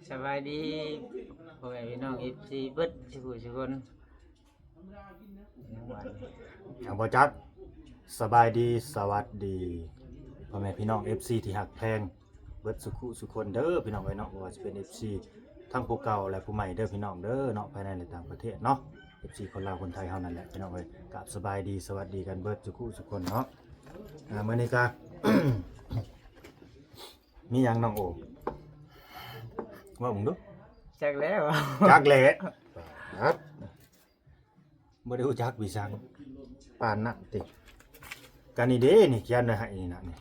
ສະບາຍດີພໍ່ແມ່ພີ່ນ້ອງ ເອັຟຊີ ເບິດສູ່ຜູ້ສູ່ຄົນ. ເອົາ ບໍ່ຈັດ ສະບາຍດີ ສະຫວັດດີ ພໍ່ແມ່ພີ່ນ້ອງ ເອັຟຊີ ທີ່ຮັກແພງເບິດສູ່ຜູ້ສູ່ຄົນເດີພີ່ນ້ອງເອີຍເນາະ, ບໍ່ວ່າຈະເປັນ ເອັຟຊີ ທັງຜູ້ເກົ່າ ແລະ ຜູ້ໃໝ່ເດີພີ່ນ້ອງເດີເນາະ, ພາຍໃນ ແລະ ຕ່າງປະເທດເນາະ, ເອັຟຊີ ຄົນລາວຄົນໄທເຮົານັ້ນແຫຼະພີ່ນ້ອງເອີຍ. ກາບສະບາຍດີ ສະຫວັດດີກັນເບິດສູ່ຜູ້ສູ່ຄົນເນາະ. ອາ ມື້ນີ້ກະ ມີຫຍັງນ້ອງໂອ ເວົ້າເບິ່ງດູ. ຈັກແລ້ວ ຈັກແຫຼະ ປາດ ບໍ່ໄດ້ຮູ້ຈັກວິສັງປານນັ້ນຕິ. ກະນີ້ເດ້ ນີ້ຂຽນໄວ້ໃຫ້ນີ້ນະ ນີ້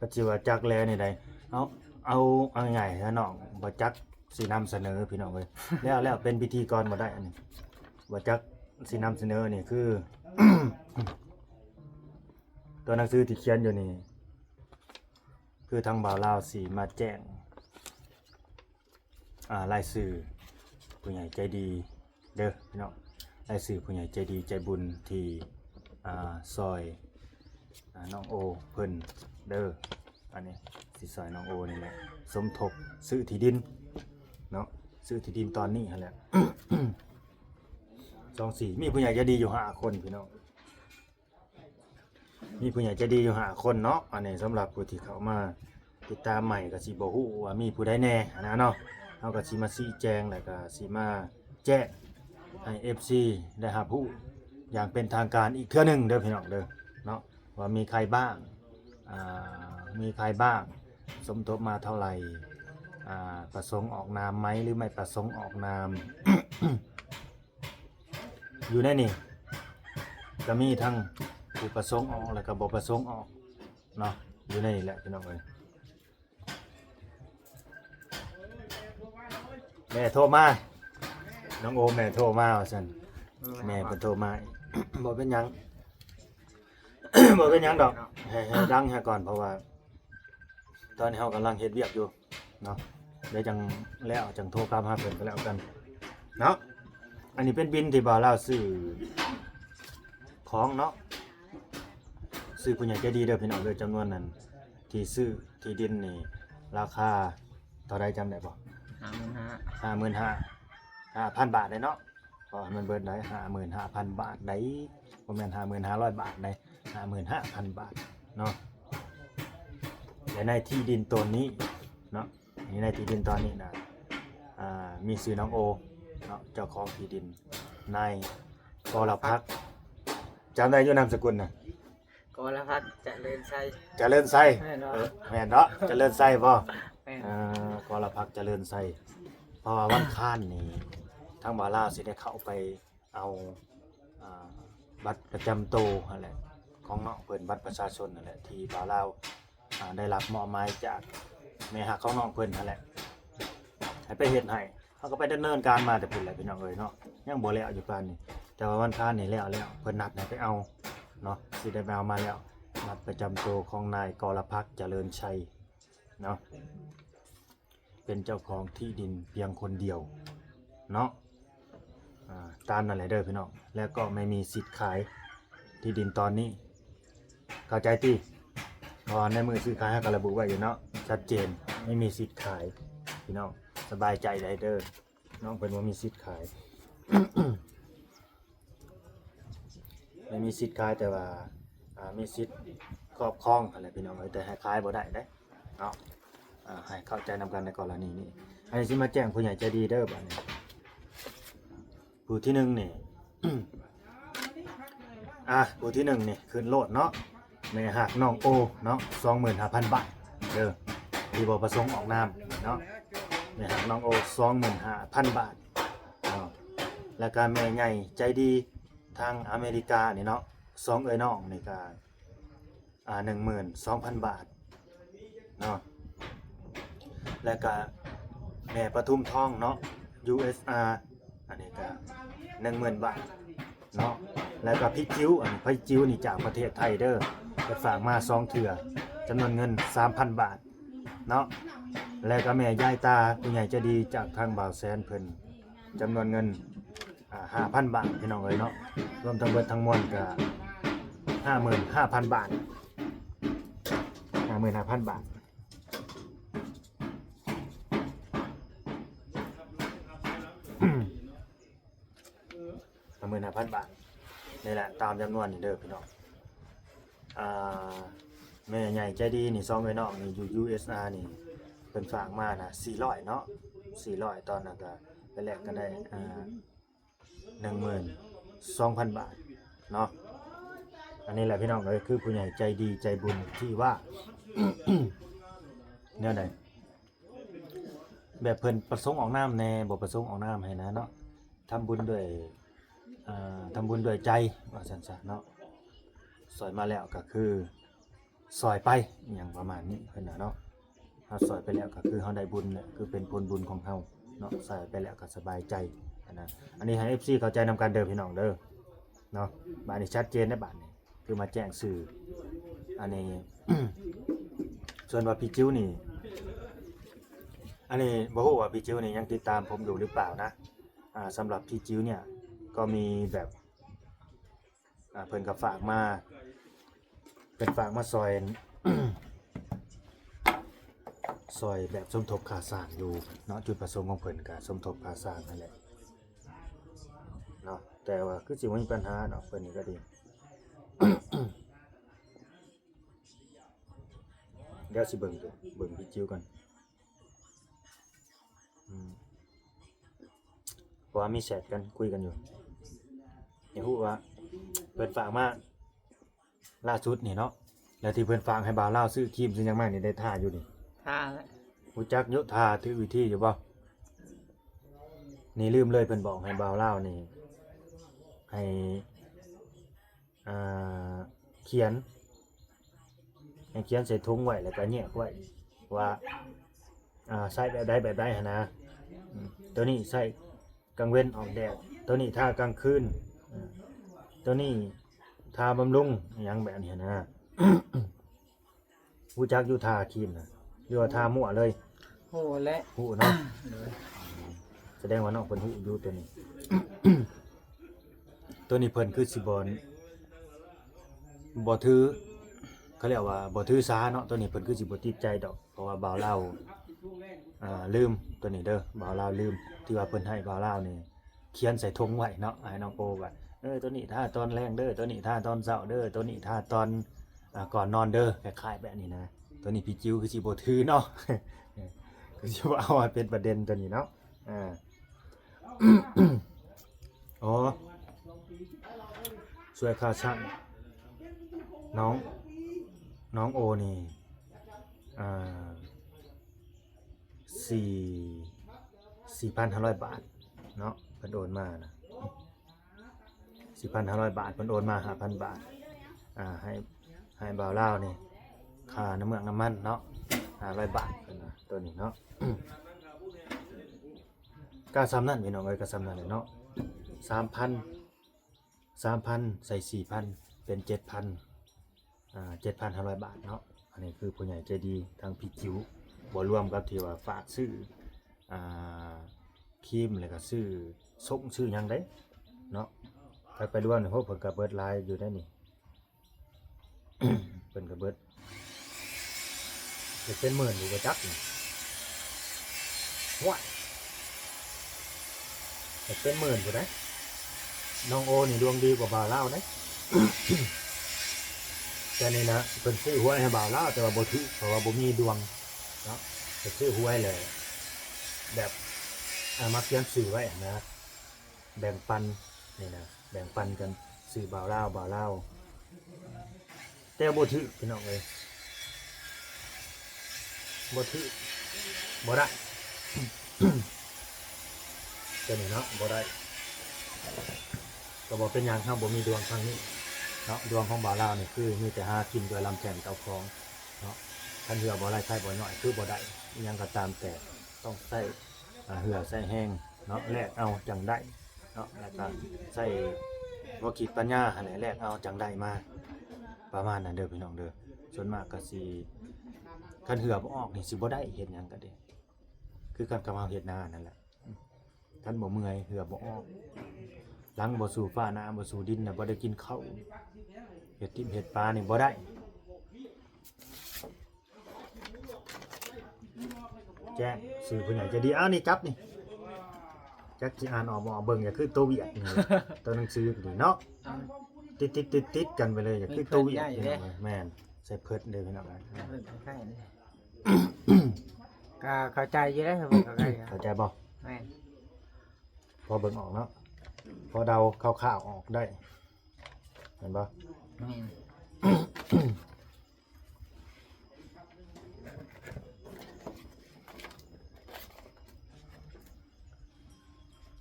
ກໍຊິວ່າຈັກແລ້ວນີ້ໃດ. ເອົາ ເອົາ ເອົາງ່າຍໆ ເນາະ ບໍ່ຈັກຊິນຳສະເໜີພີ່ນ້ອງເອີຍ. ແລ້ວ ແລ້ວເປັນພິທີກອນບໍ່ໄດ້ ອັນນີ້ ບໍ່ຈັກຊິນຳສະເໜີນີ້ ຄື ຕົວໜັງສືທີ່ຂຽນຢູ່ນີ້ ຄືທາງບ່າວລາວຊິມາແຈ້ງ ອາ ລາຍຊື່ຜູ້ໃຫຍ່ໃຈດີເດີພີ່ນ້ອງ, ລາຍຊື່ຜູ້ໃຫຍ່ໃຈດີໃຈບຸນທີ່ ອາ ຊ່ອຍ ອາ ນ້ອງໂອເພິ່ນເດີ. ອັນນີ້ຊິຊ່ອຍນ້ອງໂອນີ້ແຫຼະ ສົມທົບຊື້ທີ່ດິນເນາະ, ຊື້ທີ່ດິນຕອນນີ້ຫັ້ນແຫຼະ. ສອງສີ່ ມີຜູ້ໃຫຍ່ໃຈດີຢູ່ຫ້າຄົນພີ່ນ້ອງ. ມີຜູ້ໃຫຍ່ໃຈດີຢູ່ຫ້າຄົນເນາະ. ອັນນີ້ສຳລັບຜູ້ທີ່ເຂົ້າມາຕິດຕາມໃໝ່ ກໍຊິບໍ່ຮູ້ວ່າມີຜູ້ໃດແດ່ຫັ້ນນະເນາະ. ເຮົາກໍຊິມາຊີ້ແຈງ ແລ້ວກໍຊິມາແຈ້ງໃຫ້ ເອັຟຊີ ໄດ້ຮັບຮູ້ຢ່າງເປັນທາງການອີກເທື່ອໜຶ່ງເດີພີ່ນ້ອງເດີເນາະ, ວ່າມີໃຄບ້າງ ອາ ມີໃຄບ້າງ ສົມທົບມາເທົ່າໃດ ອາ ປະສົງອອກນາມໄໝ ຫຼື ໄມ່ປະສົງອອກນາມ. ຢູ່ໃນນີ້ກໍມີທັງຜູ້ປະສົງອອກ ແລ້ວກໍບໍ່ປະສົງອອກເນາະ, ຢູ່ໃນນີ້ແຫຼະພີ່ນ້ອງເອີຍ. ແມ່ໂທມາ ນ້ອງໂອ ແມ່ໂທມາວ່າຊັ້ນ. ແມ່ເພິ່ນໂທມາ ບໍ່ເປັນຫຍັງ ບໍ່ເປັນຫຍັງດອກ ໃຫ້ ໃຫ້ດັງໃຫ້ກ່ອນ ເພາະວ່າ ຕອນນີ້ເຮົາກຳລັງເຮັດວຽກຢູ່ເນາະ, ດຽວຈັ່ງແລ້ວຈັ່ງໂທກັບຫາເພິ່ນກໍແລ້ວກັນເນາະ. ອັນນີ້ເປັນບິນທີ່ບ່າວລາວຊື້ຂອງເນາະ, ຊື້ຜູ້ໃຫຍ່ໃຈດີເດີພີ່ນ້ອງເດີ. ຈຳນວນນັ້ນທີ່ຊື້ທີ່ດິນນີ້ ລາຄາເທົ່າໃດ ຈຳໄດ້ບໍ່? ຫ້າໝື່ນຫ້າ ຫ້າໝື່ນຫ້າ ຫ້າພັນບາດເດ້ເນາະ. ຂໍໃຫ້ມັນເບິດໄດ້ ຫ້າໝື່ນຫ້າພັນບາດໄດ໋, ບໍ່ແມ່ນຫ້າໝື່ນຫ້າຮ້ອຍບາດໄດ໋, ຫ້າໝື່ນຫ້າພັນບາດເນາະ. ແລະ ໃນທີ່ດິນຕົນນີ້ເນາະ, ໃນທີ່ດິນຕອນນີ້ນະ ອ່າ ມີຊື່ນ້ອງໂອເນາະ, ເຈົ້າຂອງທີ່ດິນ ນາຍກໍລະພັກ ຈຳໄດ້ຢູ່ນາມສະກຸນນະ? ກໍລະພັກຈະເລີນໄຊ. ຈະເລີນໄຊ ແມ່ນບໍ່? ເອີ ແມ່ນເນາະ ຈະເລີນໄຊບໍ່? ແມ່ນ. ເອີ ກໍລະພັກຈະເລີນໄຊ. ເພາະວ່າວັນຄານນີ້ ທາງບ່າວລາວຊິໄດ້ເຂົ້າໄປເອົາ ອ່າ ບັດປະຈຳໂຕຫັ້ນແຫຼະ ຂອງນ້ອງເພິ່ນ, ບັດປະຊາຊົນຫັ້ນແຫຼະ ທີ່ບ່າວລາວ ອ່າ ໄດ້ຮັບມອບໝາຍຈາກແມ່ຮັກຂອງນ້ອງເພິ່ນຫັ້ນແຫຼະ ໃຫ້ໄປເຮັດໃຫ້. ເຮົາກໍໄປດຳເນີນການມາແຕ່ພຸ້ນແຫຼະ ພີ່ນ້ອງເອີຍເນາະ, ຍັງບໍ່ແລ້ວຢູ່ປານນີ້. ແຕ່ວ່າວັນຄານນີ້ແລ້ວແລ້ວ ເພິ່ນນັດໃຫ້ໄປເອົາເນາະ, ຊິໄດ້ໄປເອົາມາແລ້ວ. ບັດປະຈຳໂຕຂອງນາຍກໍລະພັກ ຈະເລີນໄຊເນາະ, ເປັນເຈົ້າຂອງທີ່ດິນພຽງຄົນດຽວເນາະ. ອ່າ ຕາມນັ້ນແຫຼະເດີພີ່ນ້ອງ. ແລ້ວກໍໄມ່ມີສິດຂາຍທີ່ດິນຕອນນີ້ ເຂົ້າໃຈຕິ? ເພາະວ່າໃນມືຊື້ຂາຍເຮົາກໍລະບຸໄວ້ຢູ່ເນາະ ຊັດເຈນ, ໄມ່ມີສິດຂາຍ. ພີ່ນ້ອງສະບາຍໃຈໄດ້ເດີ, ນ້ອງເພິ່ນບໍ່ມີສິດຂາຍ, ໄມ່ມີສິດຂາຍ ແຕ່ວ່າ ອ່າ ມີສິດຄອບຄອງຫັ້ນແຫຼະ ພີ່ນ້ອງເອີຍ, ແຕ່ໃຫ້ຂາຍບໍ່ໄດ້ເດ້ເນາະ. ອ່າ ໃຫ້ເຂົ້າໃຈນຳກັນໃນກໍລະນີນີ້. ອັນນີ້ຊິມາແຈ້ງຜູ້ໃຫຍ່ໃຈດີເດີບາດນີ້. ຜູ້ທີໜຶ່ງນີ້ ອ່າ ຜູ້ທີໜຶ່ງນີ້ຂຶ້ນໂລດເນາະ, ແມ່ຮັກນ້ອງໂອເນາະ ສອງໝື່ນຫ້າພັນບາດເດີ, ທີ່ບໍ່ປະສົງອອກນາມເນາະ. ແມ່ຮັກນ້ອງໂອ ສອງໝື່ນຫ້າພັນບາດເນາະ. ແລ້ວກະແມ່ໃຫຍ່ໃຈດີທາງອາເມລິການີ້ເນາະ, ສອງເອື້ອຍນ້ອງນີ້ກະ ອ່າ ໜຶ່ງໝື່ນສອງພັນບາດເນາະ. ແລ້ວກະແມ່ປະທຸມທອງເນາະ ຢູເອສອາ ອັນນີ້ກະໜຶ່ງໝື່ນບາດເນາະ. ແລ້ວກະພີ່ຈິ້ວ ອັນນີ້ພີ່ຈິ້ວນີ້ຈາກປະເທດໄທເດີ, ເພິ່ນຝາກມາສອງເທື່ອ ຈຳນວນເງິນສາມພັນບາດເນາະ. ແລ້ວກະແມ່ຍາຍຕາ ຜູ້ໃຫຍ່ໃຈດີຈາກທາງບ່າວແສນເພິ່ນ ຈຳນວນເງິນ ອ່າ ຫ້າພັນບາດ ພີ່ນ້ອງເອີຍເນາະ. ລວມທັງເບິດທັງມວນກະຫ້າໝື່ນຫ້າພັນບາດ, ຫ້າໝື່ນຫ້າພັນບາດ. ໝື່ນຫ້າພັນບາດ ນີ້ແຫຼະ ຕາມຈຳນວນນີ້ເດີພີ່ນ້ອງ. ອ່າ ແມ່ໃຫຍ່ໃຈດີນີ້ ສອງເອື້ອຍນ້ອງນີ້ ຢູ່ ຢູເອສອາ ນີ້ ເພິ່ນຝາກມານະ ສີ່ຮ້ອຍເນາະ ສີ່ຮ້ອຍ ຕອນນັ້ນກະໄປແລກກັນໄດ້ ອ່າ ໜຶ່ງໝື່ນສອງພັນບາດເນາະ. ອັນນີ້ແຫຼະພີ່ນ້ອງເອີຍ ຄືຜູ້ໃຫຍ່ໃຈດີໃຈບຸນທີ່ວ່າ ແນວໃດ ແບບເພິ່ນປະສົງອອກນາມແດ່ ບໍ່ປະສົງອອກນາມຫັ້ນນະເນາະ ທຳບຸນດ້ວຍ ອ່າ ທຳບຸນດ້ວຍໃຈ ວ່າຊັ້ນຊະເນາະ. ຊ່ອຍມາແລ້ວກໍຄືຊ່ອຍໄປ ອີ່ຫຍັງປະມານນີ້ເພິ່ນວ່າເນາະ. ເຮົາຊ່ອຍໄປແລ້ວກໍຄືເຮົາໄດ້ບຸນແຫຼະ ຄືເປັນຜົນບຸນຂອງເຮົາເນາະ ຊ່ອຍໄປແລ້ວກໍສະບາຍໃຈຫັ້ນນະ. ອັນນີ້ໃຫ້ເອັຟຊີເຂົ້າໃຈນຳກັນເດີພີ່ນ້ອງເດີເນາະ. ບາດນີ້ຊັດເຈນແລ້ວບາດນີ້ ຄືມາແຈ້ງຊື່ ອັນນີ້ ສ່ວນວ່າພີ່ຈິ້ວນີ້ ອັນນີ້ບໍ່ຮູ້ວ່າພີ່ຈິ້ວນີ້ຍັງຕິດຕາມຜົມຢູ່ຫຼືເປົ່ານະ. ອ່າ ສຳລັບພີ່ຈິ້ວເນຍກໍມີແບບ ອ່າ ເພິ່ນກໍຝາກມາ ເພິ່ນຝາກມາຊ່ອຍ ຊ່ອຍແບບສົມທົບຄ່າສ້າງຢູ່ເນາະ. ຈຸດປະສົງຂອງເພິ່ນກໍສົມທົບຄ່າສ້າງຫັ້ນແຫຼະເນາະ ແຕ່ວ່າຄືຊິບໍ່ມີບັນຫາດອກ ເພິ່ນນີ້ກໍດີ. ດຽວຊິເບິ່ງຢູ່ ເບິ່ງພີ່ຈິ້ວກ່ອນ ອືມ ເພາະວ່າມີແຊັດກັນ ຄຸຍກັນຢູ່. ຢາກຮູ້ວ່າເພິ່ນຝາກມາລ່າສຸດນີ້ເນາະ ແລ້ວທີ່ເພິ່ນຝາກໃຫ້ບ່າວລາວຊື້ຄຣີມຊື້ຫຍັງມານີ້ ໄດ້ທ່າຢູ່ນີ້ ທ່າແລ້ວ ຮູ້ຈັກຢູ່ ທ່າຖືກວິທີຢູ່ບໍ່? ນີ້ລືມເລີຍ ເພິ່ນບອກໃຫ້ບ່າວລາວນີ້ ໃຫ້ ອ່າ ຂຽນ ໃຫ້ຂຽນໃສ່ຖົງໄວ້ ແລ້ວກໍແຍກໄວ້ວ່າ ອ່າ ໃຊ້ແບບໃດແບບໃດຫັ້ນນະ. ອືມ ໂຕນີ້ໃຊ້ກາງເວັນອອກແດດ ໂຕນີ້ທາກາງຄືນ ອືມ ໂຕນີ້ທາບຳລຸງ ອີ່ຫຍັງແບບນີ້ຫັ້ນນະ. ຮູ້ຈັກຢູ່ ທາຄຣີມນະ ຫຼືວ່າທາມົ້ວເລີຍ? ຮູ້ແຫຼະ ຮູ້ເນາະ. ໂດຍ ສະແດງວ່ານ້ອງເພິ່ນຮູ້ຢູ່ໂຕນີ້. ໂຕນີ້ເພິ່ນຄືຊິບໍ່ ບໍ່ຖື ເຂົາຮຽກວ່າບໍ່ຖືສາເນາະ. ໂຕນີ້ເພິ່ນຄືຊິບໍ່ຕິດໃຈດອກ ເພາະວ່າບ່າວລາວ ອ່າ ລືມ ໂຕນີ້ເດີ ບ່າວລາວລືມ ທີ່ວ່າເພິ່ນໃຫ້ບ່າວລາວນີ້ ຂຽນໃສ່ຖົງໄວ້ເນາະ ໃຫ້ນ້ອງໂອວ່າ ເອີ ໂຕນີ້ທາຕອນແລງເດີ ໂຕນີ້ທາຕອນເຊົ້າເດີ ໂຕນີ້ທາຕອນ ອ່າ ກ່ອນນອນເດີ ຄ້າຍໆແບບນີ້ນະ. ໂຕນີ້ພີ່ຈິ້ວຄືຊິບໍ່ຖືເນາະ ຄືຊິບໍ່ເອົາໃຫ້ເປັນປະເດັນໂຕນີ້ເນາະ. ອ່າ ອໍ ຊ່ວຍຄ່າຊ່າງ ນ້ອງ ນ້ອງໂອນີ້ ອ່າ ສີ່ ສີ່ພັນຫ້າຮ້ອຍບາດເນາະ ເພິ່ນໂອນມານະ ສີ່ພັນຫ້າຮ້ອຍບາດ ເພິ່ນໂອນມາຫ້າພັນບາດ ອ່າ ໃຫ້ ໃຫ້ບ່າວລາວນີ້ ຄ່ານ້ຳເມືອກນ້ຳມັນເນາະ ຫ້າຮ້ອຍບາດ ເພິ່ນວ່າ ໂຕນີ້ເນາະ. ກໍສ່ຳນັ້ນພີ່ນ້ອງເອີຍ ກໍສ່ຳນັ້ນແຫຼະເນາະ ສາມພັນ ສາມພັນໃສ່ສີ່ພັນ ເປັນເຈັດພັນ ອ່າ ເຈັດພັນຫ້າຮ້ອຍບາດເນາະ. ອັນນີ້ຄືຜູ້ໃຫຍ່ໃຈດີທາງພີ່ຈິ້ວ ບໍ່ລວມກັບທີ່ວ່າຝາກຊື້ ອ່າ ຄຣີມ ແລ້ວກໍຊື້ສົ່ງຊື້ຫຍັງເດ້ເນາະ. ຄັນໄປລວມນີ້ ໂຫ ເພິ່ນກໍເບິດຫຼາຍຢູ່ເດ້ນີ້ ເພິ່ນກໍເບິດ ຈະເປັນໝື່ນຢູ່ບໍ່ຈັກນີ້ ໂອ້ຍ ຈະເປັນໝື່ນພຸ້ນໃດ໋. ນ້ອງໂອນີ້ດວງດີກວ່າບ່າວລາວເດ້ ແຕ່ນີ້ນະ ເພິ່ນຊື້ຫວຍໃຫ້ບ່າວລາວ ແຕ່ວ່າບໍ່ຖືກ ເພາະວ່າບໍ່ມີດວງເນາະ. ໄປຊື້ຫວຍແລ້ວ ແບບ ເອົາມາຂຽນຊື່ໄວ້ຫັ້ນນະ ແບ່ງປັນນີ້ນະ ແບ່ງປັນກັນ ຊື້ບ່າວລາວ ບ່າວລາວ ແຕ່ບໍ່ຖືກພີ່ນ້ອງເອີຍ ບໍ່ຖືກ ບໍ່ໄດ້ ຕົວນີ້ເນາະ ບໍ່ໄດ້ ກໍບໍ່ເປັນຫຍັງ ເຮົາບໍ່ມີດວງທາງນີ້ເນາະ. ດວງຂອງບ່າວລາວນີ້ ຄືມີແຕ່ຫາກິນດ້ວຍລຳແຂ້ງເຈົ້າຂອງເນາະ. ຄັນເຫື່ອບໍ່ໄຫຼ ໄຄບໍ່ຍ້ອຍ ຄືບໍ່ໄດ້ ອີ່ຫຍັງກໍຕາມແຕ່ ຕ້ອງໃຊ້ ອ່າ ເຫື່ອໃຊ້ແຮງເນາະ ແລກເອົາຈັ່ງໄດ້ເນາະ. ແລ້ວກໍໃຊ້ຫົວຄິດປັນຍາຫັ້ນແຫຼະ ແລກເອົາຈັ່ງໄດ້ມາ ປະມານນັ້ນເດີພີ່ນ້ອງເດີ. ສ່ວນມາກກໍຊິ ຄັນເຫື່ອບໍ່ອອກນີ້ ຊິບໍ່ໄດ້ເຮັດຫຍັງກໍດີ ຄືກັນກັບເຮົາເຮັດນານັ້ນແຫຼະ. ຄັນບໍ່ເມື່ອຍ ເຫື່ອບໍ່ອອກ ຫຼັງບໍ່ສູ້ຟ້າ ໜ້າບໍ່ສູ້ດິນນະ ບໍ່ໄດ້ກິນເຂົ້າ ເຮັດຕິ້ມເຮັດປານີ້ບໍ່ໄດ້. ແຈ້ງຊື່ຜູ້ໃຫຍ່ໃຈດີ. ອ້າວ ນີ້ຈັບນີ້ ຈັກຊິອ່ານອອກບໍ່ອອກ ເບິ່ງຢ່າຄືໂຕຫວຽດນີ້ ໂຕໜັງສືນີ້ເນາະ ຕິດໆໆໆກັນໄປເລີຍ ຢ່າຄືໂຕຫວຽດ ພີ່ນ້ອງເອີຍ. ແມ່ນ ໃສ່ເພິດເດີພີ່ນ້ອງເອີຍ. ເພິດໃກ້ໆເດ້ ກໍເຂົ້າໃຈຢູ່ເດ້ ເພິ່ນເຂົ້າໃຈ ເຂົ້າໃຈບໍ່? ແມ່ນ ພໍເບິ່ງອອກເນາະ ພໍເດົາຄ່າວໆອອກໄດ້ ແມ່ນບໍ່? ແມ່ນ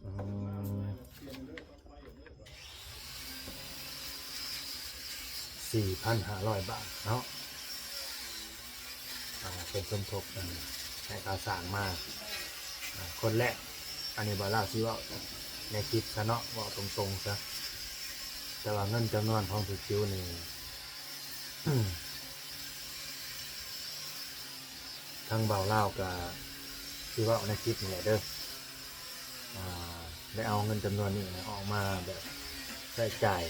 ອືມ ສີ່ພັນຫ້າຮ້ອຍບາດເນາະ ອ່າ ເປັນສົມທົບ ອັນ ໃຫ້ຄ່າສ້າງມາ ອ່າ ຄົນແລກ. ອັນນີ້ບ່າວລາວຊິເວົ້າໃນຄລິບຊະເນາະ ເວົ້າຕົງໆຊະ ແຕ່ວ່າເງິນຈຳນວນຂອງຜູ້ຈິວນີ້ ທາງບ່າວລາວກໍຊິເວົ້າໃນຄລິບນີ້ແຫຼະເດີ ອ່າ ໄດ້ເອົາເງິນຈຳນວນນີ້ນະ ອອກມາແບບໃຊ້ຈ່າຍ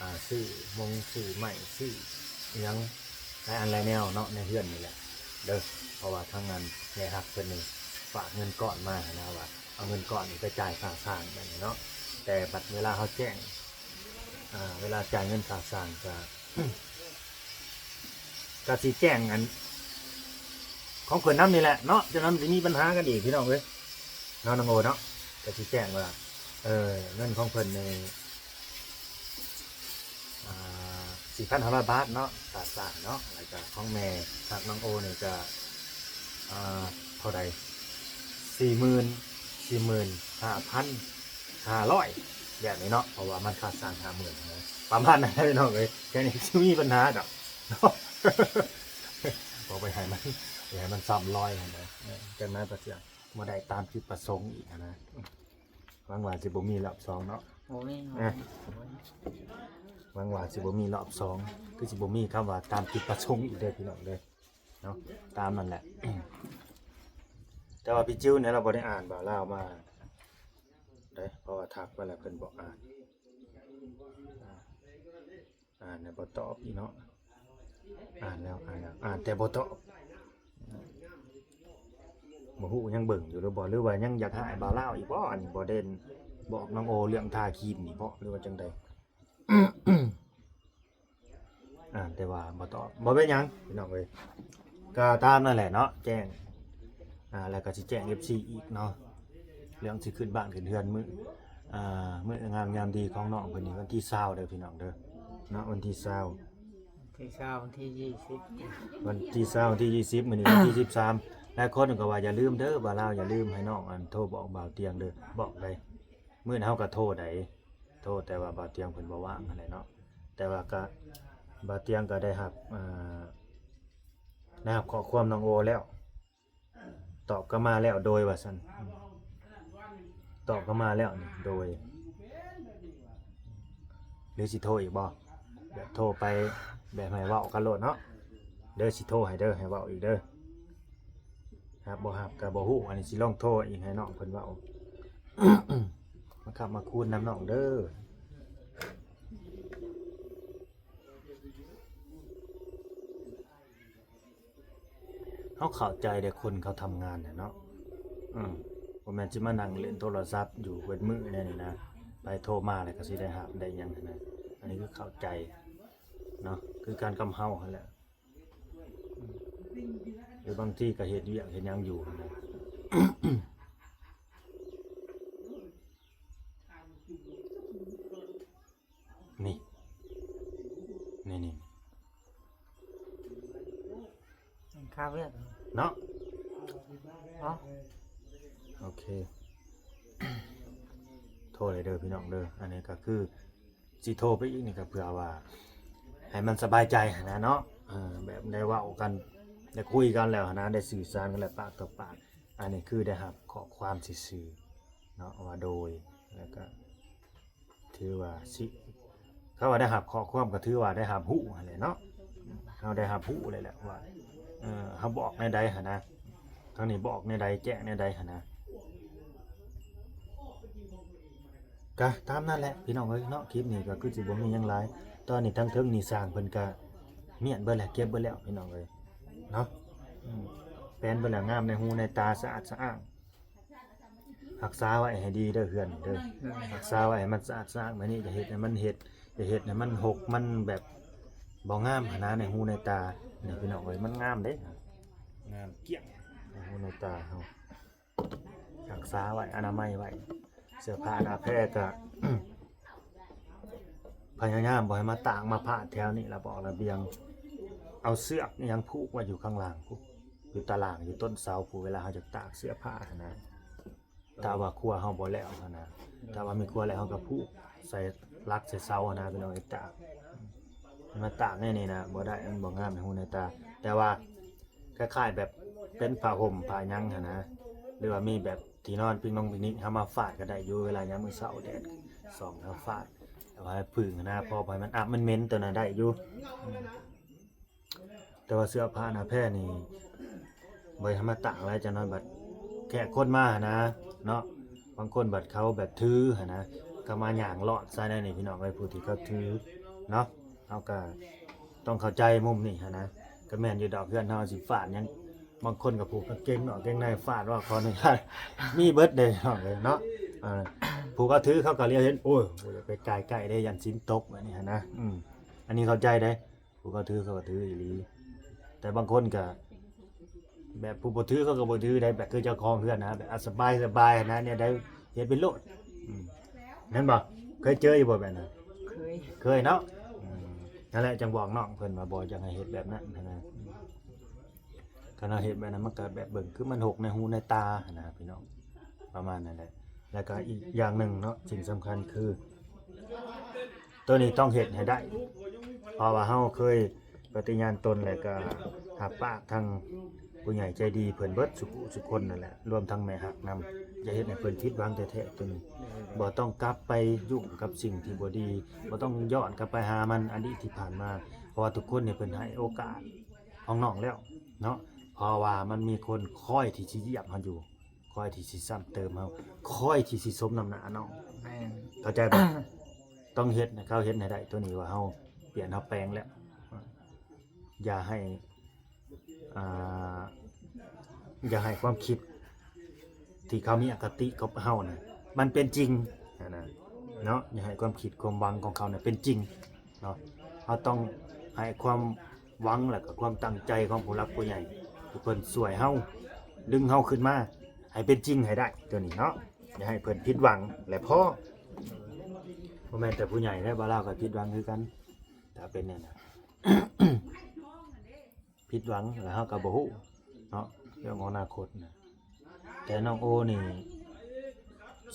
ອ່າ ຊື້ມົງຊື້ໄມ້ ຊື້ຫຍັງຫຼາຍອັນຫຼາຍແນວເນາະ ໃນເຮືອນນີ້ແຫຼະເດີ ເພາະວ່າທາງອັນແມ່ຮັກເພິ່ນນີ້ຝາກເງິນກ້ອນມາຫັ້ນນະ ວ່າເອົາເງິນກ້ອນນີ້ໄປຈ່າຍຄ່າສ້າງແບບນີ້ເນາະ ແຕ່ບັດເວລາເຮົາແຈ້ງ ອ່າ ເວລາຈ່າຍເງິນຄ່າສ້າງກະ ກະຊິແຈ້ງອັນຂອງເພິ່ນນຳນີ້ແຫຼະເນາະ ຈະນຳຊິມີບັນຫາກັນອີກພີ່ນ້ອງເອີຍ ເນາະ ນ້ອງໂອເນາະ ກະຊິແຈ້ງວ່າ ເອີ ເງິນຂອງເພິ່ນນີ້ ອ່າ ສີ່ພັນຫ້າຮ້ອຍບາດເນາະ ຄ່າສ້າງເນາະ ແລ້ວກະຂອງແມ່ຮັກນ້ອງໂອນີ້ກະ ອ່າ ເທົ່າໃດ ສີ່ໝື່ນ ສີ່ໝື່ນຫ້າພັນຫ້າຮ້ອຍ ແບບນີ້ເນາະ ເພາະວ່າມັນຄ່າສ້າງຫ້າໝື່ນ ປະມານນັ້ນແຫຼະພີ່ນ້ອງເອີຍ. ແຄ່ນີ້ຊິມີບັນຫາດອກເນາະ ເອົາໄປໃຫ້ມັນ ໄປໃຫ້ມັນຊ້ຳລອຍຫັ້ນນະ ເອີ ຈັ່ງນັ້ນກໍຊິບໍ່ໄດ້ຕາມຈຸດປະສົງອີກຫັ້ນນະ. ຫວັງວ່າຊິບໍ່ມີລອບສອງເນາະ ບໍ່ມີ ບໍ່ມີ ອ່ະ ຫວັງວ່າຊິບໍ່ມີລອບສອງ ຄືຊິບໍ່ມີຄຳວ່າຕາມຈຸດປະສົງອີກເດີພີ່ນ້ອງເດີ ເນາະ ຕາມນັ້ນແຫຼະ. ແຕ່ວ່າພີ່ຈິວນີ້ລາວບໍ່ໄດ້ອ່ານ ບ່າວລາວມາເດ້ ເພາະວ່າທັກໄປແລ້ວເພິ່ນບໍ່ອ່ານ ອ່ານແລ້ວບໍ່ຕອບອີກເນາະ ອ່ານແລ້ວ ອ່ານແລ້ວ ອ່ານແຕ່ບໍ່ຕອບ ບໍ່ຮູ້ຍັງເບິ່ງຢູ່ຫຼືບໍ່ ຫຼືວ່າຍັງຢາກຮ້າຍບ່າວລາວອີກບໍ່ ອັນນີ້ບໍ່ໄດ້ບອກນ້ອງໂອເລື່ອງທາຄຣີມນີ້ບໍ່ ຫຼືວ່າຈັ່ງໃດ? ອ່ານແຕ່ວ່າບໍ່ຕອບ ບໍ່ເປັນຫຍັງພີ່ນ້ອງເອີຍ ກໍຕາມນັ້ນແຫຼະເນາະ ແຈ້ງ ອ່າ ແລ້ວກໍຊິແຈ້ງເອັຟຊີອີກເນາະ ເລື່ອງຊິຂຶ້ນບ້ານຂຶ້ນເຮືອນມື້ ອ່າ ມື້ງາມຍາມດີຂອງນ້ອງເພິ່ນນີ້ ວັນທີຊາວເດີພີ່ນ້ອງເດີເນາະ ວັນທີຊາວ ວັນທີຊາວ ວັນທີຍີ່ສິບ ວັນທີຊາວ ວັນທີຍີ່ສິບ ມື້ນີ້ວັນທີສິບສາມ ຫຼາຍຄົນກໍວ່າຢ່າລືມເດີ ບ່າວລາວຢ່າລືມໃຫ້ນ້ອງ ອັນ ໂທບອກບ່າວຕຽງເດີ ບອກໄດ໋ ມື້ນັ້ນເຮົາກໍໂທໄດ໋ ໂທ ແຕ່ວ່າບ່າວຕຽງເພິ່ນບໍ່ວ່າງຫັ້ນແຫຼະເນາະ ແຕ່ວ່າກະ ບ່າວຕຽງກໍໄດ້ຮັບ ອ່າ ໄດ້ຮັບຂໍ້ຄວາມນ້ອງໂອແລ້ວ ຕອບກັບມາແລ້ວ ໂດຍວ່າຊັ້ນ ຕອບກັບມາແລ້ວນີ້ ໂດຍ ຫຼືຊິໂທອີກບໍ່ ແບບໂທໄປ ແບບໃຫ້ເວົ້າກັນໂລດເນາະ ເດີ ຊິໂທໃຫ້ເດີ ໃຫ້ເວົ້າອີກເດີ ຮັບບໍ່ຮັບກໍບໍ່ຮູ້ ອັນນີ້ຊິລອງໂທອີກໃຫ້ນ້ອງເພິ່ນເວົ້າ ມາຄ້ຳມາຄູນນຳນ້ອງເດີ. ເຮົາເຂົ້າໃຈເດ້ ຄົນເຂົາທຳງານນະເນາະ ເອີ ບໍ່ແມ່ນຊິມານັ່ງຫຼິ້ນໂທລະສັບຢູ່ເບິດມື້ແນວນີ້ນະ ໃຜໂທມາແລ້ວກໍຊິໄດ້ຮັບໄດ້ຫຍັງຫັ້ນນະ ອັນນີ້ຄືເຂົ້າໃຈເນາະ ຄືກັນກັບເຮົາຫັ້ນແຫຼະ ຫຼືບາງທີກໍເຮັດວຽກເຮັດຫຍັງຢູ່ຫັ້ນນະ. ນີ້ ນີ້ ນີ້ ຄາວຽກເນາະ ເນາະ ໂອເຄ ໂທເລີຍເດີພີ່ນ້ອງເດີ ອັນນີ້ກໍຄືຊິໂທໄປອີກນີ້ກໍເພື່ອວ່າໃຫ້ມັນສະບາຍໃຈຫັ້ນນະເນາະ ເອີ ແບບໄດ້ເວົ້າກັນ ໄດ້ຄຸຍກັນແລ້ວຫັ້ນນະ ໄດ້ສື່ສານກັນແລ້ວປາກຕໍ່ປາກ ອັນນີ້ຄືໄດ້ຮັບຂໍ້ຄວາມຊື່ໆເນາະ ວ່າໂດຍ ແລ້ວກໍ ຖືວ່າຊິ ຄຳວ່າໄດ້ຮັບຂໍ້ຄວາມກໍຖືວ່າໄດ້ຮັບຮູ້ຫັ້ນແຫຼະເນາະ ເຮົາໄດ້ຮັບຮູ້ເລີຍແຫຼະວ່າ ເອີ ເຮົາບອກແນວໃດຫັ້ນນະ ທາງນີ້ບອກແນວໃດ ແຈ້ງແນວໃດຫັ້ນນະ ກະຕາມນັ້ນແຫຼະພີ່ນ້ອງເອີຍເນາະ ຄລິບນີ້ກໍຄືຊິບໍ່ມີຫຍັງຫຼາຍ ຕອນນີ້ທາງເທິງນີ້ຊ່າງເພິ່ນກະມ້ຽນເບິດແລ້ວ ເກັບເບິດແລ້ວພີ່ນ້ອງເອີຍເນາະ ອືມ ແປນເບິດແລ້ວ ງາມໃນຫູໃນຕາ ສະອາດສະອ້າງ. ຮັກສາໄວ້ໃຫ້ດີເດີເຮືອນນີ້ເດີ ຮັກສາໄວ້ໃຫ້ມັນສະອາດສະອ້າງ. ບາດນີ້ຢ່າເຮັດໃຫ້ມັນເຮັດ ຢ່າເຮັດໃຫ້ມັນຮົກ ມັນແບບບໍ່ງາມຫັ້ນນະ ໃນຫູໃນຕານີ້ພີ່ນ້ອງເອີຍ. ມັນງາມເດ້ ງາມກ້ຽງໃນຫູໃນຕາເຮົາ. ຮັກສາໄວ້ ອະນາໄມໄວ້ ເສື້ອຜ້າໜ້າແພກະ ພະຍາຍາມບໍ່ໃຫ້ມາຕາກມາພາດແຖວນີ້ລະ ບອກລະບຽງ. ເອົາເຊືອກອີ່ຫຍັງຜູກໄວ້ຢູ່ຂ້າງລ່າງພຸ້ນ ຢູ່ຕາລ່າງ ຢູ່ຕົ້ນເສົາພຸ້ນ ເວລາເຮົາຈະຕາກເສື້ອຜ້າຫັ້ນນະ. ຖ້າວ່າຄົວເຮົາບໍ່ແລ້ວຫັ້ນນະ ຖ້າວ່າມີຄົວແລ້ວ ເຮົາກໍຜູກໃສ່ຫຼັກໃສ່ເສົາຫັ້ນນະ ພີ່ນ້ອງເອີຍ. ຕາກ ໃຫ້ມາຕາກແນວນີ້ນະ ບໍ່ໄດ້ ມັນບໍ່ງາມໃນຫູໃນຕາ. ແຕ່ວ່າ ຄ້າຍໆແບບເປັນຜ້າຫົ່ມຜ້າຫຍັງຫັ້ນນະ ຫຼືວ່າມີແບບທີ່ນອນປິກນິກ ເຮົາມາຟາດກໍໄດ້ຢູ່ ເວລາຍາມມື້ເຊົ້າແດດສ່ອງ ເຮົາຟາດ ແຕ່ວ່າໃຫ້ຜຶ່ງຫັ້ນນະ ພໍບໍ່ໃຫ້ມັນອັບມັນເໝັນ ໂຕນັ້ນໄດ້ຢູ່. ແຕ່ວ່າເສື້ອຜ້າໜ້າແພນີ້ ບໍ່ໃຫ້ມາຕາກຫຼາຍ ຈັກໜ້ອຍບັດແຂກຄົນມາຫັ້ນນະເນາະ ບາງຄົນບັດເຂົາແບບຖືຫັ້ນນະ ກໍມາຍ່າງລອດໃສ່ໃນນີ້ ພີ່ນ້ອງເອີຍ ຜູ້ທີ່ເຂົາຖືເນາະ. ເຮົາກໍຕ້ອງເຂົ້າໃຈມຸມນີ້ຫັ້ນນະ. ກໍແມ່ນຢູ່ດອກ ເຮືອນເຮົາຊິຟາດຫຍັງ ບາງຄົນກໍຜູກກາງເກງນອກກາງໃນຟາດ ວ່າຂໍອະນຸຍາດ ມີເບິດເດ້ ພີ່ນ້ອງເອີຍເນາະ. ເອີ ຜູ້ເຂົາຖືເຂົາກໍລຽວເຫັນ ໂອ້ຍ ບໍ່ຢາກໄປໃກ້ໆເດ້ ຢ້ານສິນຕົກ ແບບນີ້ຫັ້ນນະ. ອືມ ອັນນີ້ເຂົ້າໃຈເດ້ ຜູ້ເຂົາຖືເຂົາກໍຖືອີ່ຫຼີ ແຕ່ບາງຄົນກໍ ແບບຜູ້ບໍ່ຖືເຂົາກໍບໍ່ຖືໄດ້ ແບບຄືເຈົ້າຂອງເຮືອນນະ ແບບ ອາ ສະບາຍສະບາຍຫັ້ນນະ ແນວໃດເຮັດໄປໂລດ. ອືມ ແມ່ນບໍ່? ເຄີຍເຈີຢູ່ບໍ່ແບບນັ້ນ? ເຄີຍ ເຄີຍເນາະ. ອືມ ນັ້ນແຫຼະ ຈັ່ງບອກນ້ອງເພິ່ນວ່າບໍ່ຢາກໃຫ້ເຮັດແບບນັ້ນຫັ້ນນະ. ຄັນເຮົາເຮັດແບບນັ້ນ ມັນກໍແບບເບິ່ງຄືມັນຫົກໃນຫູໃນຕາຫັ້ນນະ ພີ່ນ້ອງ ປະມານນັ້ນແຫຼະ. ແລ້ວກໍອີກຢ່າງໜຶ່ງເນາະ ສິ່ງສຳຄັນຄື ໂຕນີ້ຕ້ອງເຮັດໃຫ້ໄດ້ ເພາະວ່າເຮົາເຄີຍປະຕິຍານຕົນ ແລ້ວກໍຮັບປາກທາງຜູ້ໃຫຍ່ໃຈດີເພິ່ນເບິດສຸຜູ້ສຸຄົນນັ້ນແຫຼະ ລວມທັງແມ່ຮັກນຳ. ຢ່າເຮັດໃຫ້ເພິ່ນຜິດຫວັງແທ້ໆ ໂຕນີ້. ບໍ່ຕ້ອງກັບໄປຫຍຸ້ງກັບສິ່ງທີ່ບໍ່ດີ ບໍ່ຕ້ອງຍ້ອນກັບໄປຫາມັນ ອະດີດທີ່ຜ່ານມາ ເພາະວ່າທຸກຄົນນີ້ເພິ່ນໃຫ້ໂອກາດຂອງນ້ອງແລ້ວເນາະ ເພາະວ່າມັນມີຄົນຄອຍທີ່ຊິຢຽບເຮົາຢູ່ ຄອຍທີ່ຊິຊ້ຳເຕີມເຮົາ ຄອຍທີ່ຊິສົມນ້ຳໜ້ານ້ອງ. ແມ່ນ ເຂົ້າໃຈບໍ່? ຕ້ອງເຮັດໃຫ້ເຂົາເຫັນໃຫ້ໄດ້ ໂຕນີ້ວ່າເຮົາປ່ຽນເຮົາແປງແລ້ວ. ຢ່າໃຫ້ ອ່າ ຢ່າໃຫ້ຄວາມຄິດທີ່ເຂົາມີອະຄະຕິກັບເຮົານະ ມັນເປັນຈິງຫັ້ນນະເນາະ. ຢ່າໃຫ້ຄວາມຄິດຄວາມຫວັງຂອງເຂົານະເປັນຈິງເນາະ. ເຮົາຕ້ອງໃຫ້ຄວາມ ຫວັງ ແລະກໍຄວາມຕັ້ງໃຈຂອງຜູ້ຫຼັກຜູ້ໃຫຍ່ ທີ່ເພິ່ນຊ່ວຍເຮົາ ດຶງເຮົາຂຶ້ນມາໃຫ້ເປັນຈິງໃຫ້ໄດ້ ໂຕນີ້ເນາະ. ຢ່າໃຫ້ເພິ່ນຜິດຫວັງ ແລະພໍ. ບໍ່ແມ່ນແຕ່ຜູ້ໃຫຍ່ເດ້ ບ່າວລາວກໍຜິດຫວັງຄືກັນ ຖ້າເປັນແນວນັ້ນ ຜິດຫວັງ ແລ້ວເຮົາກໍບໍ່ຮູ້ເນາະ ເລື່ອງອະນາຄົດນະ. ແຕ່ນ້ອງໂອນີ້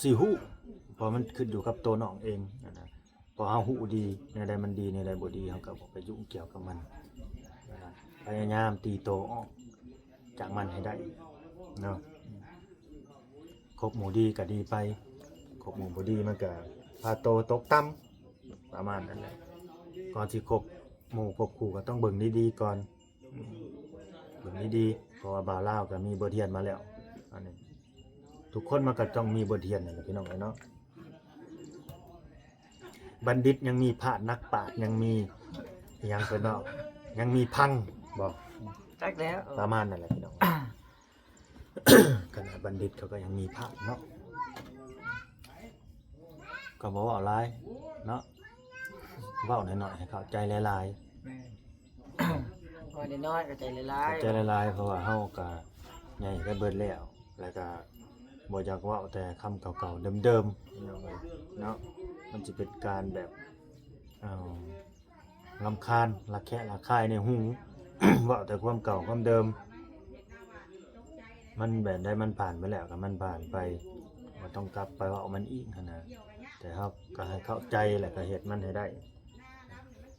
ຊິຮູ້ ເພາະມັນຂຶ້ນຢູ່ກັບໂຕນ້ອງເອງຫັ້ນນະ. ເພາະເຮົາຮູ້ດີ ແນວໃດມັນດີ ແນວໃດບໍ່ດີ ເຮົາກໍບໍ່ໄປຫຍຸ້ງກ່ຽວກັບມັນ. ພະຍາຍາມຕີໂຕອອກຈາກມັນໃຫ້ໄດ້ເນາະ. ຄົບໝູ່ດີກໍດີໄປ ຄົບໝູ່ບໍ່ດີມັນກໍພາໂຕຕົກຕ່ຳ ປະມານນັ້ນແຫຼະ. ກ່ອນຊິຄົບໝູ່ຄົບຄູ່ກໍຕ້ອງເບິ່ງດີໆກ່ອນ ເບິ່ງດີໆ ເພາະວ່າບ່າວລາວກໍມີບົດຮຽນມາແລ້ວ. ອັນນີ້ທຸກຄົນມັນກໍຕ້ອງມີບົດຮຽນນັ້ນແຫຼະ ພີ່ນ້ອງເອີຍເນາະ. ບັນດິດຍັງມີພາດ ນັກປາດຍັງມີ ອີ່ຫຍັງເພິ່ນເວົ້າ ຍັງມີພັງບໍ່? ຈັກແລ້ວ ປະມານນັ້ນແຫຼະ ພີ່ນ້ອງ. ຂະໜາດບັນດິດເຂົາກໍຍັງມີພາດເນາະ. ກໍບໍ່ເວົ້າຫຼາຍເນາະ ເວົ້າໜ້ອຍໆ ໃຫ້ເຂົ້າໃຈຫຼາຍໆ. ແມ່ນ ເວົ້າໜ້ອຍໆ ເຂົ້າໃຈຫຼາຍໆ ເຂົ້າໃຈຫຼາຍໆ ເພາະວ່າເຮົາກໍໃຫຍ່ກັນເບິດແລ້ວ ແລ້ວກໍບໍ່ຢາກເວົ້າແຕ່ຄຳເກົ່າໆເດີມໆ ເນາະ. ມັນຊິເປັນການແບບ ເອີ ລຳຄານ ລະແຄະລະຄາຍໃນຫູ ເວົ້າແຕ່ຄວາມເກົ່າຄວາມເດີມ. ມັນແບບໃດມັນຜ່ານໄປແລ້ວກໍມັນຜ່ານໄປ ບໍ່ຕ້ອງກັບໄປເວົ້າມັນອີກຫັ້ນນະ. ແຕ່ເຮົາກໍໃຫ້ເຂົ້າໃຈ ແລ້ວກໍເຮັດມັນໃຫ້ໄດ້.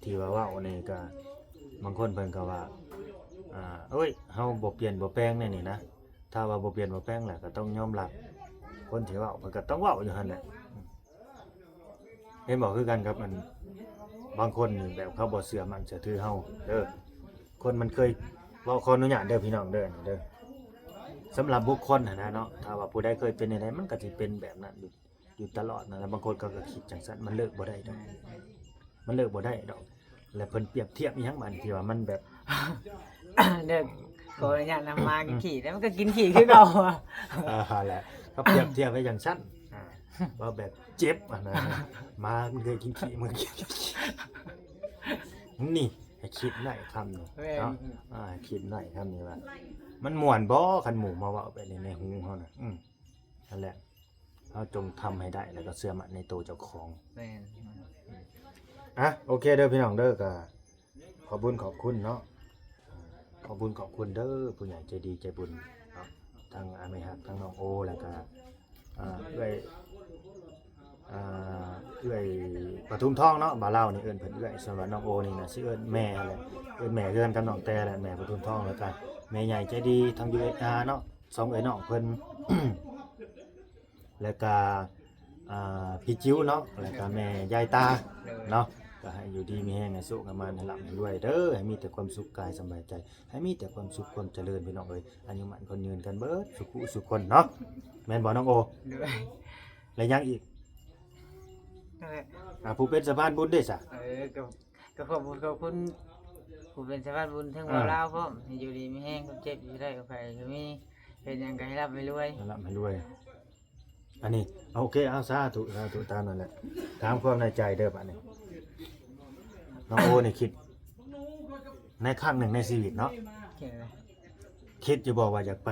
ທີ່ວ່າເວົ້ານີ້ກໍ ບາງຄົນເພິ່ນກໍວ່າ ອ່າ ໂອ້ຍ ເຮົາບໍ່ປ່ຽນບໍ່ແປງແນວນີ້ນະ. ຖ້າວ່າບໍ່ປ່ຽນບໍ່ແປງແລ້ວ ກໍຕ້ອງຍອມຮັບ ຄົນທີ່ເວົ້າເພິ່ນກໍຕ້ອງເວົ້າຢູ່ຫັ້ນແຫຼະ. ເຫັນບໍ່? ຄືກັນກັບອັນ ບາງຄົນນີ້ແບບເຂົາບໍ່ເຊື່ອໝັ້ນເຊື່ອຖືເຮົາເດີ. ຄົນມັນເຄີຍເວົ້າ ຂໍອະນຸຍາດເດີພີ່ນ້ອງເດີ ເດີ ສຳລັບບຸກຄົນຫັ້ນນະເນາະ. ຖ້າວ່າຜູ້ໃດເຄີຍເປັນແນວໃດ ມັນກໍຊິເປັນແບບນັ້ນຢູ່ ຢູ່ຕະຫຼອດນັ້ນແຫຼະ. ບາງຄົນເຂົາກໍຄິດຈັ່ງຊັ້ນ ມັນເລີກບໍ່ໄດ້ດອກ ມັນເລີກບໍ່ໄດ້ດອກ. ແລ້ວເພິ່ນປຽບທຽບອີ່ຫຍັງບາດນີ້ ທີ່ວ່າມັນແບບ ເດີ ຂໍອະນຸຍາດນຳ ໝາກິນຂີ້ ແລ້ວມັນກໍກິນຂີ້ຄືເກົ່າ. ອ່າ ຫັ້ນແຫຼະ ເຂົາປຽບທຽບໃຫ້ຈັ່ງຊັ້ນ ອ່າ ວ່າແບບເຈັບຫັ້ນນະ ໝາມັນເຄີຍກິນຂີ້ ມັນເຄີຍກິນຂີ້ ນີ້ ໃຫ້ຄິດໄດ້ຄຳນີ້ ແມ່ນ ເນາະ ອ່າ ໃຫ້ຄິດໄດ້ຄຳນີ້ວ່າ ມັນມ່ວນບໍ່ ຄັນໝູ່ມາເວົ້າແບບນີ້ໃນຫູເຮົານະ ອືມ ນັ້ນແຫຼະ ເຮົາຈົ່ງທຳໃຫ້ໄດ້ ແລ້ວກໍເຊື່ອໝັ້ນໃນໂຕເຈົ້າຂອງ ແມ່ນ ອ່ະ ໂອເຄເດີພີ່ນ້ອງເດີ ກໍ ຂອບບຸນຂອບຄຸນເນາະ ຂອບບຸນຂອບຄຸນເດີ ຜູ້ໃຫຍ່ໃຈດີໃຈບຸນເນາະ ທັງອາແມ່ຮັກ ທັງນ້ອງໂອ ແລ້ວກະ ອ່າ ເອື້ອຍ ອ່າ ເອື້ອຍປະທຸມທອງເນາະ ບ່າວລາວນີ້ເອີ້ນເພິ່ນເອື້ອຍ ສ່ວນວ່ານ້ອງໂອນີ້ນະ ຊິເອີ້ນແມ່ຫັ້ນແຫຼະ ເອີ້ນແມ່ຄືກັນກັບນ້ອງແຕ່ແຫຼະ ແມ່ປະທຸມທອງ ແລ້ວກະແມ່ໃຫຍ່ໃຈດີທາງ ຢູເອສເອ ເນາະ ສອງເອື້ອຍນ້ອງເພິ່ນ ແລ້ວກະ ອ່າ ພີ່ຈິ້ວເນາະ ແລ້ວກະແມ່ຍາຍຕາ ໂດຍ ເນາະ ກໍໃຫ້ຢູ່ດີມີແຮງ ໃຫ້ໂຊກໃຫ້ໝານ ໃຫ້ລ່ຳໃຫ້ລວຍເດີ ໃຫ້ມີແຕ່ຄວາມສຸກກາຍສະບາຍໃຈ ໃຫ້ມີແຕ່ຄວາມສຸກຄວາມຈະເລີນ ພີ່ນ້ອງເອີຍ ອາຍຸໝັ້ນຂວັນຍືນກັນເບິດສູ່ຄູ່ສູ່ຄົນເນາະ ແມ່ນບໍ່ນ້ອງໂອ? ໂດຍ ແລ້ວຍັງອີກ? ນັ້ນແຫຼະ ອ່າ ຜູ້ເປັນສະພານບຸນເດ້ຊະ? ເອີ ກໍ ກໍຂອບຄຸນ ຂອບຄຸນຜູ້ເປັນສະພານບຸນ ທັງ ອ່າ ບ່າວລາວພ້ອມ ໃຫ້ຢູ່ດີມີແຮງ ຄວາມເຈັບຢ່າໄດ້ ຄວາມໄຂ້ຢ່າມີ ເຮັດຫຍັງກໍໃຫ້ລ່ຳໃຫ້ລວຍ ໃຫ້ລ່ຳໃຫ້ລວຍ. ອັນນີ້ ໂອເຄ ເອົາ ສາທຸ ສາທຸ ຕາມນັ້ນແຫຼະ ຖາມຄວາມໃນໃຈເດີບາດນີ້ ນ້ອງໂອນີ້ຄິດ ໃນຄັ້ງໜຶ່ງໃນຊີວິດເນາະ ໂອເຄ ຄິດຢູ່ບໍ່ວ່າຢາກໄປ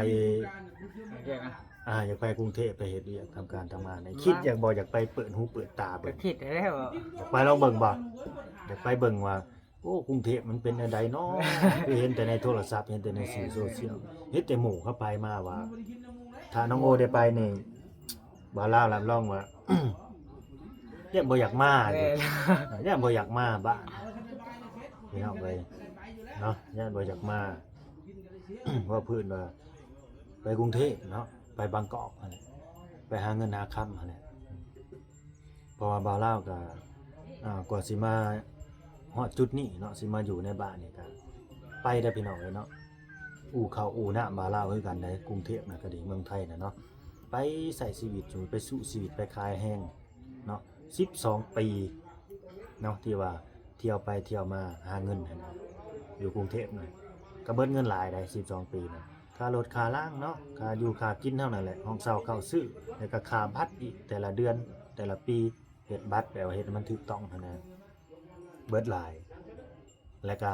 ໂອເຄນະ ອ່າ ຢາກໄປກຸງເທບໄປເຮັດວຽກທຳການທຳງານ ຄິດຢາກບໍ່ ຢາກໄປເປີດຫູເປີດຕາເບິ່ງ ກໍຄິດແລ້ວ ຢາກໄປລອງເບິ່ງບໍ່ ຢາກໄປເບິ່ງວ່າ ໂອ້ ກຸງເທບມັນເປັນແນວໃດເນາະ ຄືເຫັນແຕ່ໃນໂທລະສັບ ເຫັນແຕ່ໃນສື່ໂຊຊຽວ ເຫັນແຕ່ໝູ່ເຂົາໄປມາວ່າ ຖ້ານ້ອງໂອໄດ້ໄປນີ້ ບ່າວລາວຮັບຮອງວ່າ ຢ້ານບໍ່ຢາກມາ ແມ່ນ ຢ້ານບໍ່ຢາກມາບ້ານ ພີ່ນ້ອງເອີຍເນາະ ຢ້ານບໍ່ຢາກມາ ເວົ້າພື້ນວ່າ ໄປກຸງເທບເນາະ ໄປບາງກອກຫັ້ນແຫຼະ ໄປຫາເງິນຫາຄຳຫັ້ນແຫຼະ. ເພາະວ່າບ່າວລາວກໍ ອ່າ ກວ່າຊິມາຮອດຈຸດນີ້ເນາະ ຊິມາຢູ່ໃນບ້ານນີ້ກໍໄປເດີພີ່ນ້ອງເອີຍເນາະ ອູ່ເຂົ້າອູ່ນ້ຳບ່າວລາວຄືກັນໃດ໋ ກຸງເທບນະກໍດີ ເມືອງໄທນະເນາະ ໄປໃຊ້ຊີວິດຢູ່ ໄປສູ້ຊີວິດ ໄປຂາຍແຮງເນາະ ສິບສອງປີເນາະ ທີ່ວ່າທ່ຽວໄປທ່ຽວມາຫາເງິນຫັ້ນນະ ຢູ່ກຸງເທບນະ ກໍເບິດເງິນຫຼາຍໃດ໋ ສິບສອງປີນະ ຄ່າລົດຄ່າລາງເນາະ ຄ່າຢູ່ຄ່າກິນເທົ່ານັ້ນແຫຼະ ຫ້ອງເຊົ່າເຂົ້າຊື້ ແລ້ວກໍຄ່າບັດອີກ ແຕ່ລະເດືອນ ແຕ່ລະປີ ເຮັດບັດ ແບບວ່າເຮັດໃຫ້ມັນຖືກຕ້ອງຫັ້ນນະ ເບິດຫຼາຍ ແລ້ວກະ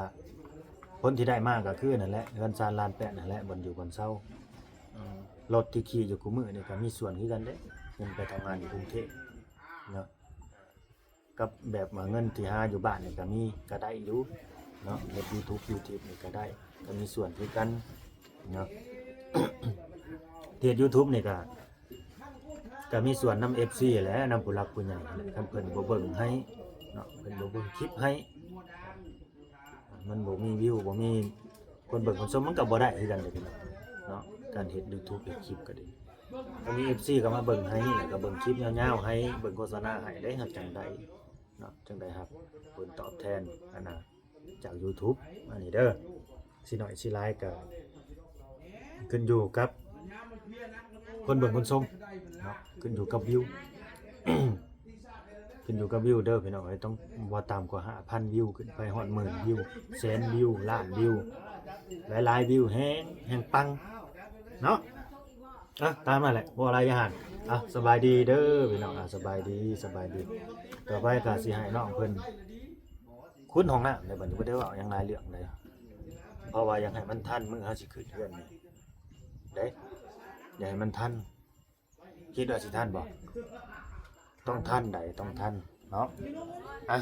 ຜົນທີ່ໄດ້ມາກະຄືນັ້ນແຫຼະ ເຮືອນຊານລານແປ້ນຫັ້ນແຫຼະ ບ່ອນຢູ່ບ່ອນເຊົາ ລົດທີ່ຂີ່ຢູ່ຄູ່ມື້ນີ້ກະມີສ່ວນຄືກັນເດ້ ເງິນໄປທຳງານຢູ່ກຸງເທບເນາະ ກັບແບບວ່າເງິນທີ່ຫາຢູ່ບ້ານນີ້ກະມີ ກະໄດ້ຢູ່ເນາະ ເຮັດຢູທູບ ຢູທິບນີ້ກະໄດ້ ກະມີສ່ວນຄືກັນເນາະ ເຮັດຢູທູບນີ້ກະ ກໍມີສ່ວນນຳເອັຟຊີແຫຼະ ນຳຜູ້ຫຼັກຜູ້ໃຫຍ່ຫັ້ນແຫຼະ ຄັນເພິ່ນບໍ່ເບິ່ງໃຫ້ເນາະ ເພິ່ນບໍ່ເບິ່ງຄລິບໃຫ້ ມັນບໍ່ມີວິວ ບໍ່ມີຄົນເບິ່ງຄົນຊົມ ມັນກໍບໍ່ໄດ້ຄືກັນເດ້ເນາະ ການເຮັດຢູທູບເຮັດຄລິບກໍດີ ກໍມີເອັຟຊີກໍມາເບິ່ງໃຫ້ ແລ້ວກໍເບິ່ງຄລິບຍາວໆໃຫ້ ເບິ່ງໂຄສະນາໃຫ້ເດ້ ເຮົາຈັ່ງໄດ້ເນາະ ຈັ່ງໄດ້ຮັບຜົນຕອບແທນຫັ້ນນະ. ຈາກຢູທູບ ອັນນີ້ເດີ ຊິໜ້ອຍຊິຫຼາຍກໍຂຶ້ນຢູ່ກັບຄົນເບິ່ງຄົນຊົມເນາະ ຂຶ້ນຢູ່ກັບວິວ ຂຶ້ນຢູ່ກັບວິວເດີພີ່ນ້ອງເອີຍ ຕ້ອງບໍ່ຕ່ຳກວ່າຫ້າພັນວິວ ຂຶ້ນໄປຮອດໝື່ນວິວ ແສນວິວ ລ້ານວິວ ຫຼາຍໆວິວແຮງ ແຮງປັງເນາະ. ອ່ະ ຕາມນັ້ນແຫຼະ ບໍ່ຫຼາຍຢ່າຫັ້ນ ອ່ະ ສະບາຍດີເດີພີ່ນ້ອງ ອ່ະ ສະບາຍດີ ສະບາຍດີ ຕໍ່ໄປກໍຊິໃຫ້ນ້ອງເພິ່ນ ຂຸດຫ້ອງນ້ຳໃດ໋ ບັດນີ້ບໍ່ໄດ້ເວົ້າຫຍັງຫຼາຍເລື່ອງໃດ໋ ເພາະວ່າຢາກໃຫ້ມັນທັນມື້ເຮົາຊິຂຶ້ນເຮືອນນີ້ເດ້ ຢາກໃຫ້ມັນທັນ ຄິດວ່າຊິທັນບໍ່? ຕ້ອງທັນໃດ໋ ຕ້ອງທັນເນາະ ອ່ະ